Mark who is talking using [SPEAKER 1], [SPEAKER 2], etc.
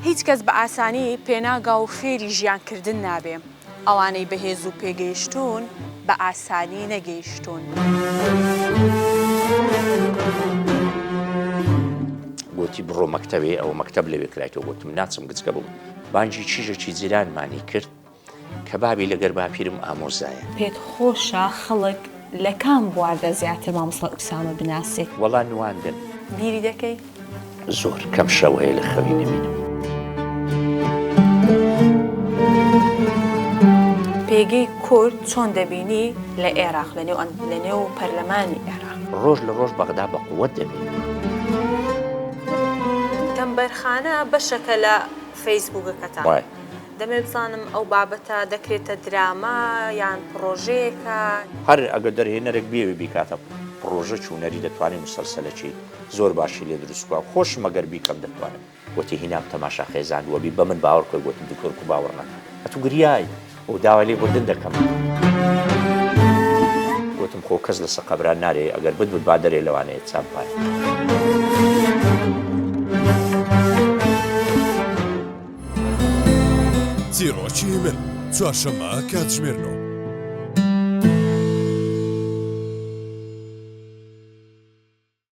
[SPEAKER 1] هیچ کەس بە ئاسانی پێناگا و فێری ژیان کردن نابێ، ئەوانەی بەهێز و پێگەیشتوون بە ئاسانی نەگەیشتوون.
[SPEAKER 2] گۆتی بڕۆ مەکتەبێ ئەوە مەکتەب لەوێ کرایتەوە گۆتم ناچم گچکە بووم بانگی کیژەکی جیرانمانی کرد کە بابی لەگەر باپیرم ئامۆزایە.
[SPEAKER 1] پێت خۆشە خەڵک لە کام بواردا زیاتر مامۆستا ئوسامە بناسێت؟
[SPEAKER 2] وەڵا نواندن.
[SPEAKER 1] بیری دەکەی؟
[SPEAKER 2] زۆر کەم شەو هەیە لە خەوی نەبینم.
[SPEAKER 1] پێگەی کورد چۆن دەبینی لە ئێراق لە نێو لە نێو پەرلەمانی ئێراق؟
[SPEAKER 2] ڕۆژ لە ڕۆژ بەغدا بە قوەت دەبێ.
[SPEAKER 1] تەمبەرخانە بەشەکە لە فەیسبووکەکەتان. دەمەوێت بزانم ئەو بابەتە دەکرێتە دراما یان پڕۆژەیەکە؟
[SPEAKER 2] هەر ئەگەر دەرهێنەرێک بیەوێ بیکاتە پڕۆژە چوونەری دەتوانێ موسەلسەلەکی زۆر باشی لێ دروست بکا خۆشم ئەگەر بیکەم دەتوانم. گۆتی هینام تەماشا خێزان وەبی بەمن باوەڕ کە گۆتم دکتۆر کو باوەڕ نەکا ئەتو گریای و داوای لێ بردن دەکەم. گۆتم خۆ کەس لەسە قەبران نارێ ئەگەر بت بت با دەرێ لەوانەیە چاپ بایە.
[SPEAKER 3] چیڕۆکی من، چوارشەممە کاتژمێر نۆ.